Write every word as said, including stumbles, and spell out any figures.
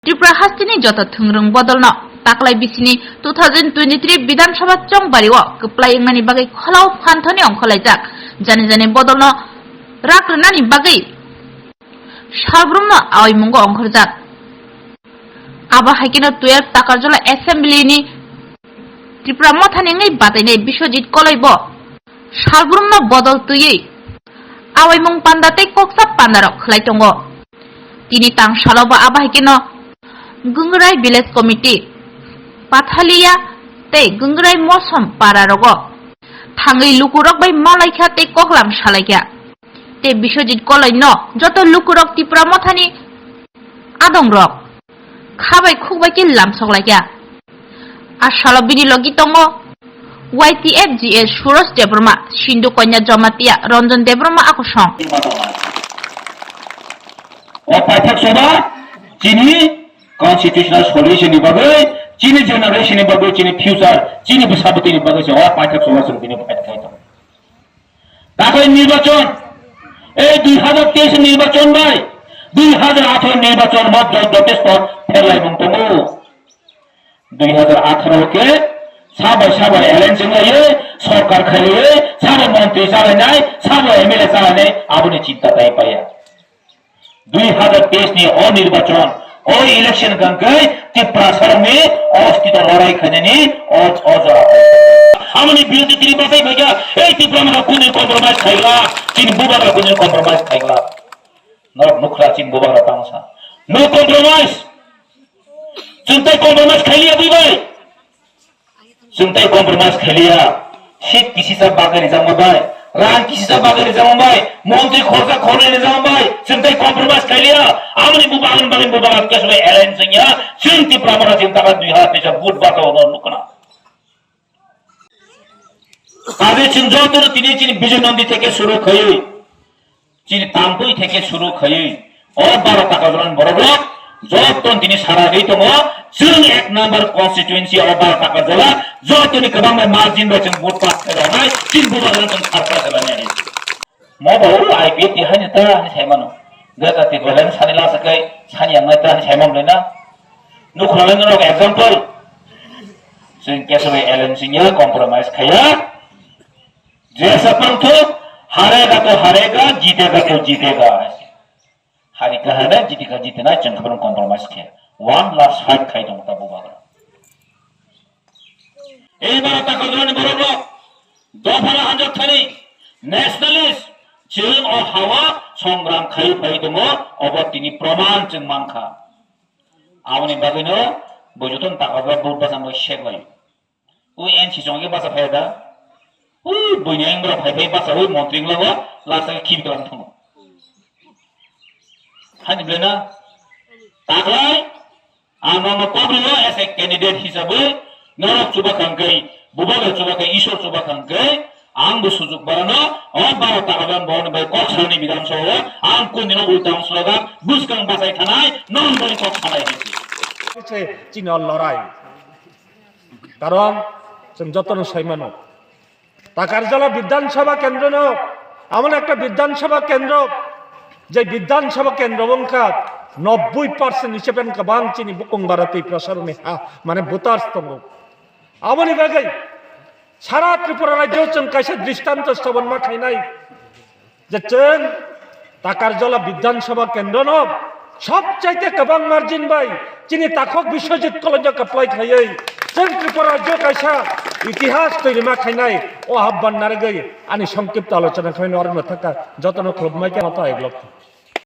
Tripura hasteni joto thwngrwng bodolno taklai bisini two thousand twenty-three Bidhan Sabha chongbari o kwplai wngnani bagwi kholao phanthoni ongkhorlaijak. Jani jani bodolno rak rwnani bagwi salbrumno awaimungo ongkhorjak. Abo hai kheno twelve Takarjala Assembly ni Tripura mothani wngwi batainai Biswajit Koloi bo salbrumno bodol twiwi awaimung panda tei koksa pandarok khlai tongo. Tini tang salo bo abo hai kheno Gungrai Village Committee, Pathalia tei Gungrai Mosom para rogo thangwi lukurok bai malaikha tei koklam salaikha. Tei Biswajit Koloi no joto lukurok Tipra mothani adongrok khabai khukbai khe lamsok laikha. A salo bini logi tongo Y T F G A Suraj Debbarma, Sindhu Konya Jamatia, Ranjan Debbarma akosong. O paithak soba chini constitutional solution ni bagwi, chini generation ni bagwi, chini future, chini bwsa bwtwi ni bagwi se o paithak soba chwng tini fight khai tongo. Dakhai nirbachon, ei dui hazar teis nirbachon bai dui hazar atharo nirbachon mo jotosto pherlaimung tongo. Dui hazar atharo khe sabai sabai alliance wnglaio, sorkar khailaiwi, sabo montri chalainai, sabo M L A chalainai, aboni chinta tai paiya. Dui hazar teis ni o nirbachon, o election hwnkhe Tiprasarokni ostito lorai khainani o, o jora. Amoni biruddhe tini bachai phaikha, ei Tipra motha kunu compromise khaila, chini bubagra kunu compromise khaila. Norok nukhra chini bubagra tangsa. No compromise. Chwng tei compromise khailiya bui bai. Chwng tei compromise khailiya. Seat kisisa bagwi rijak ma bai, rang kisisa bagwi rijak ma bai, montri khorsa khornwi rijak ma bai, chwng tei compromise khailiya. Amoni bubagra bagwi bubagra kesu bai alliance wngya. Chwng Tipra motha chini takat dui hazar teis vote bata ono nukna. Kaje chwng jotono tini chini Bijoy Nandi theke suru khaiwi. Chini Tampui theke suru khaiwi o baro Takarjala ni borok rok joto tini sara ri tongo. Chwng ek number constituency o baro Takarjala jotoni kwbang bai margin bai chwng vote pass khairoknai chini bubagra chwng kharpa khairoknai. Mo bo I P F T haino ta hani sai mano. Greater Tipraland sani lasa kai sani yang ta hani sai mano na. Nukhwrang rok example. Chwng kesu bai alliance ya compromise khaiya. Jesa pangthok, harega to harega, jitega to jitega. Hari kahana, jitika jitena, chwng khabar compromise khe. One last fight khai tong ta bubagra. Ei bara Takarjala ni borok rok, dophara hanjak thani, nationalist, chwng o hawa songram khai phai tongo, obo tini proman chwng mankha. Aboni bagwino, bo jotono Takarjala vote bachang bai sek lai. Ui N C chong ke basa phai da. Ui buini ang bra phai phai basa ui montri ngla wa last ke khibi kalam thung. Hani blena. Taklai ano no kobri wa as a candidate hisabe norok chuba kangkai bubaga chuba kai isor chuba kangkai ang bo sujuk barano o baro Takarjala boroni bai kok sani bidhan sabha ang kun dino ultang slogan buskang basai thanai non bai kok sanai hisi. Chini lorai. Karon chwng jotono sai mano, Takarjala Bidhan Sabha Kendrono, amon ekta Bidhan Sabha Kendro, je Bidhan Sabha Kendro wngkha nobboi percent hisabe wngkha bang chini bukung bara tei prasaroni ha, mane voters tongo. Aboni bagwi sara Tripura rajyo chwng kaisa dristanto sthapon ma khainai. Je chwng Takarjala Bidhan Sabha Kendrono sobchaite kwbang margin bai chini takhok Biswajit Koloijo kwplai khaiwi chwng Tripura rajyo kaisa itihas twi rima khainai o habban narwgwi ani songkipto alochona khaino oro no thaka jotono khulumbai khe moto ai blok.